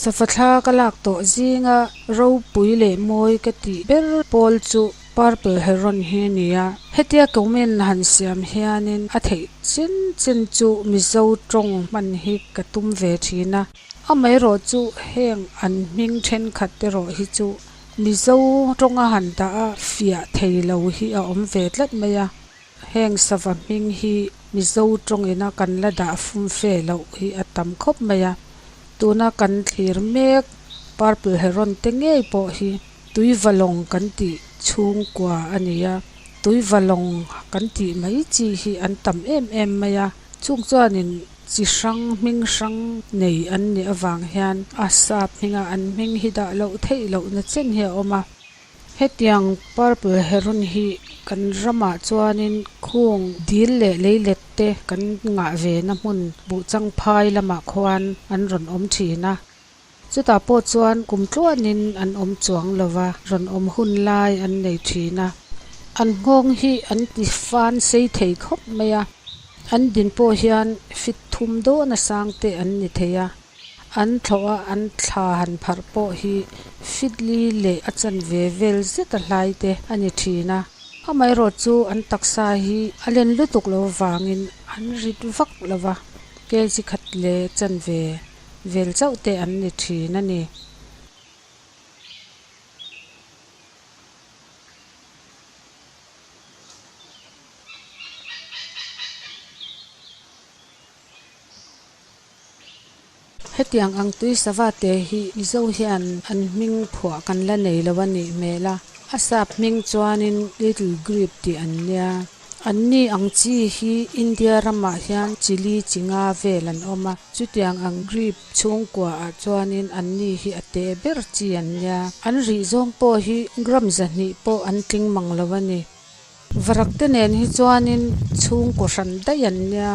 Safa thla ka lak tawh zinga ropui leh mawi ka tih ber pawl chu purple heron hi a ni a hetia comment han siam hianin a theih chin chin chu mizo tawng hman hi ka tum ve thin a amaherawh chu heng an hming thenkhat erawh hi chu mizo tawnga han dah a fiah thei lo hi a awm ve tlat mai a. Heng sava hming hi Mizo tawngina kan la dah fum fe loh hi a tam khawp mai a, tuna kan thlir mek Purple Heron te ngei pawh hi Tuivalawng kan tih chhungkua a ni a, Tuivalawng kan tih mai chi hi an tam em em mai a, chung chuanin chi hrang hming hrang nei an nih avang hian a sap hminga an hming hi dah loh theih lohna chen hi a awm a. Hetiang purple heron hi kan ramah chuanin khung dil leh leilet te kan ngah ve na hmun buhchang phai lamah khuan an rawn awm thin a. Chutah pawh chuan kum tluanin an awm chuang lo va, rawn awm hun lai an nei thin a. An nghawng hi an ti fan sei thei khawp mai a, an din pawh hian fit thum dawn a sang te an ni thei a. An thlawh a, an thla han pharh pawh hi fitli leh a chanve vel zet a hlai te a ni thin a. Amaherawh chu an taksa hi a len lutuk lo vangin an rit vak lo va, kg khat leh chanve vel chauh te an ni thin a ni. Hetiang ang tui sava te hi Mizo hian an hming phuah kan la nei lo a nih hmel a, a sap hming chuanin Little Grebe tih an nia. Anni ang chi hi India ramah hian chili chi nga vel an awm a, chutiang ang grebe chhungkua ah chuanin anni hi a te ber chi an nia. An rih zawng pawh hi gram zahnih pawh an tling mang lo a ni. Varak te nen hi chuanin chhungkaw hran daih an nia,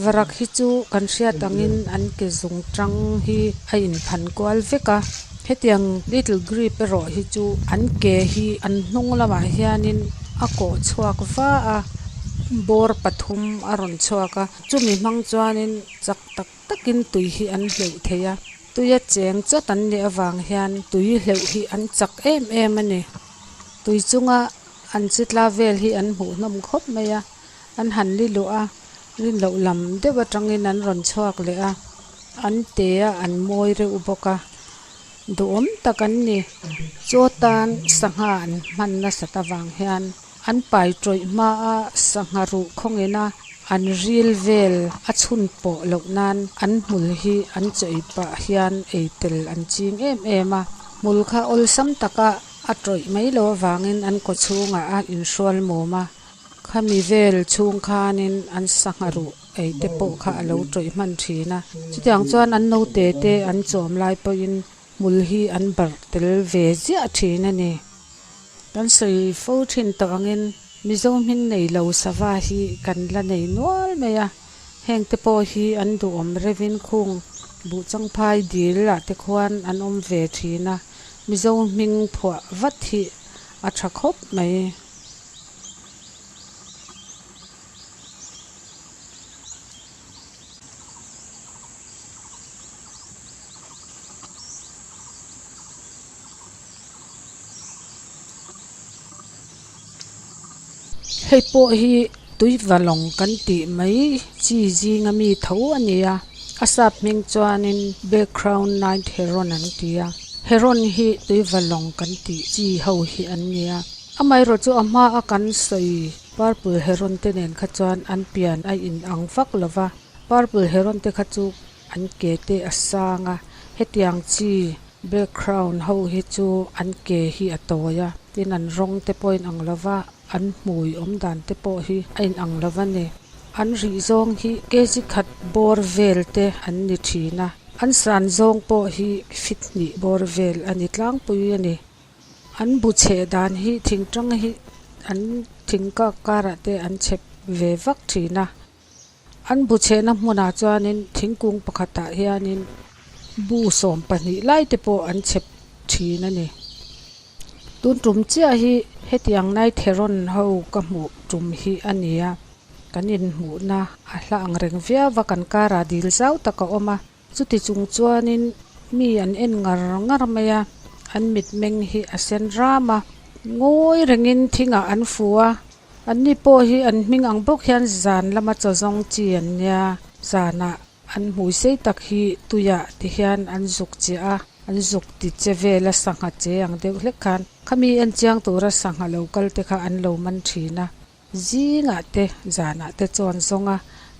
varak hi chu kan hriat angin an ke zung tang hi a inphan kual vek a, hetiang little grip erawh hi chu an ke hi an hnung lamah hianin a kawh chhuak va a, bawr pathum a rawn chhuak a, chumi hmang chuanin chak tak takin tui hi an hleuh thei a, tuia cheng chawt an nih avang hian tui hleuh hi an chak em em a ni. Tui chunga an chitla vel hi an hmuh hnawm khawp mai a, an han li luh a, rin loh lam deuh atangin an rawn chhuak leh a, an te a an mawi reuh bawk a, duhawm tak an ni. Chaw tan sangha an hman nasat avang hian an pai tawih hma a sangha ruh khawngin a an ril vel a chhun pawh loh nan an hmul hi an chawi pah hian ei tel an ching em em a, hmul kha awlsam taka A tawih mai lo avangin an kaw chhungah a inhrual mum a, khami vel chhung khanin an sangha ruh ei te pawh kha a lo tawih hman thin a. Chutiang chuan an naute te an chawm lai pawhin hmul hi an barh tel ve ziah thin a ni. Kan sawi fo thin tawh angin Mizo hming nei lo sava hi kan la nei nual mai a, heng te pawh hi an duhawm revin khung buhchangphai dil ah te khuan an awm ve thin a. Mizo hming phuah vat hi a tha khawp mai. Hei pawh hi tuivalawng kan tih mai chi zinga mi tho a ni a, a sap hming chuanin background night heron an ti a, heron hi tuivalawng kan tih chi ho hi an ni a, amaherawh chu a hma a kan sawi purple heron te nen kha chuan an pian a in ang vak lo va, purple heron te kha chu an ke te a sang a, hetiang chi Background ho hi chu an ke hi a tawi a, tin an rawng te pawh a inang lo va, an hmui awm dan te pawh hi a inang lo va ni. An rih zawng hi kg khat bawr vel te an ni thin a, an san zawng pawh hi feet hnih bawr vel a ni tlangpui a ni. An bu chheh dan hi thingtang hi an thing kak karah te an chhep ve vak thin a. An bu chhehna hmunah chuanin thingkung pakhatah hianin bu 12 lai te pawh an chhep thin a ni. Tun tum chiah hi hetiang night heron ho ka hmuh tum hi a ni a, kan inhmuhna a hla ang reng viau a, kan karah dil zau tak a awm a. Chuti chung chuanin Mi an en ngar ngar mai a an mitmeng hi a sen ram a ngawi rengin thingah an fu a an ni pawh hi an hming ang bawk hian zan lama chaw zawng chi an nia zanah an hmui sei tak hi tuiah ti hian an zuk chiah a an zuk ti che vel a sangha che ang deuh hlek khan khami en chiang tura sangha lo kal te kha an lo man thin a. Zingah te zanah te chuan zawng a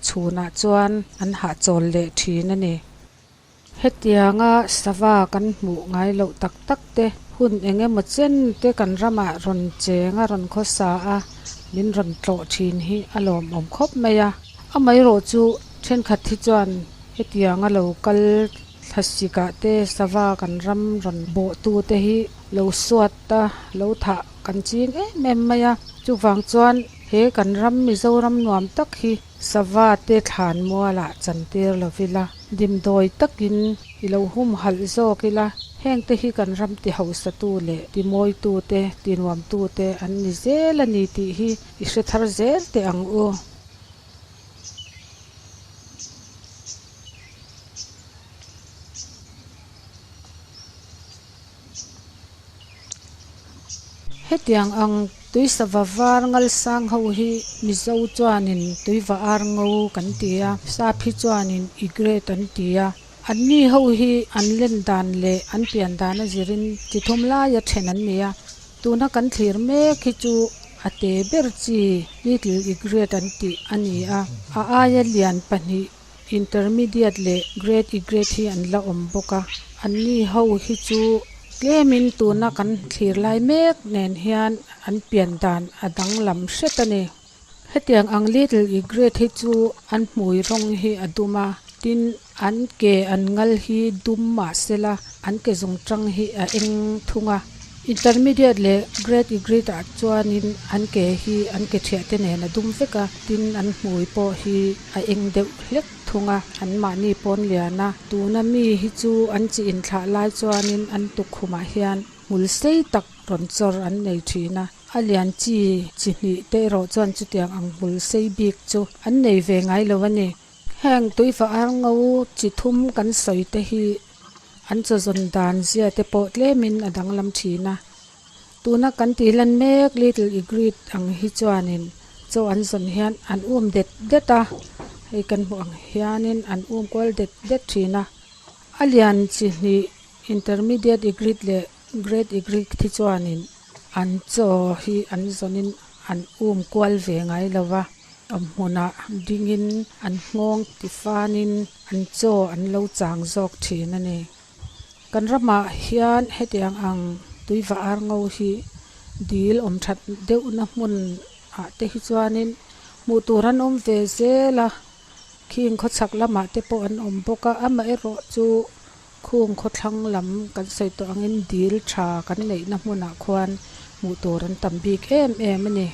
chhunah chuan an hahchawl leh thin a ni. Hetianga sava kan hmuh ngai loh tak tak te hun eng emaw chen te kan ramah rawn cheng a rawn khawsa a min rawn tlawh thin hi a lawmawm khawp mai a. Amaherawh chu thenkhat hi chuan hetianga lo kal thlasik ah te sava kan ram rawn bawh tu te hi lo suat a lo thah kan ching em em mai a chuvang chuan he kan ram Mizoram nuam tak hi sava te thlan mualah chan tir lo ila dimdawi takin i lo humhalh zawk ila heng te hi kan ram ti hausa tu leh ti mawi tu te ti nuam tu te an ni zel a ni tih hi i hre thar zel teh ang u. Hetiang ang tui sava var ngal sang ho hi Mizo chuanin tuiva ar ngo kan ti a, sap hi chuanin egret an ti a. Anni ho hi an len dan leh an pian dan a zirin chi thum laia then an ni a. Tuna kan thlir mek hi chu a te ber chi little egret an tih a ni a, a aia lian pahnih Intermediate leh Great Egret hi an la awm bawk a, anni ho hi chu tlemin tuna kan thlir lai mek nen hian an pian dan a danglam hret a ni. Hetiang ang Little Egret hi chu an hmui rawng hi a dum a, tin an ke an ngal hi dum mahsela an ke zawng tang hi a eng thung a. Intermediate leh Great Egret ah chuanin an ke hi an ke thiah te nen a dum vek a, tin an hmui pawh hi a eng deuh hlek thung a, an mahni pawn lian a. Tuna mi hi chu an chi inthlah lai chuanin an tukkhumah hian hmul sei tak rawn chawr an nei thin a, a lian chi chi hnih te erawh chuan chutiang ang hmul sei bik chu an nei ve ngai lo a ni. Heng tuifa ar ngo chi thum kan sawi te hi an chawzawn dan zia te pawh tlemin a danglam thin a. Tuna kan tih lan mek Little Egret ang hi chuanin chaw an zawn hian an um det det a, hei kan hmuh ang hianin an um kual det det thin a. A lian chi hnih Intermediate Egret leh Great Egret hi chuanin an chaw hi an zawnin an um kual ve ngai lo va, awm hmunah dingin an nghawng ti fanin an chaw an lo chang zawk thin a ni. Kan ramah hian hetiang ang tuiva ar ngo hi dil awm that deuhna hmun ah te hi chuanin hmuh tur an awm ve zel a, khing khawchhak lamah te pawh an awm bawk a, amaherawh chu khung khawthlang lam kan sawi tawh angin dil tha kan neihna hmunah khuan hmuh tur an tam bik em em a ni.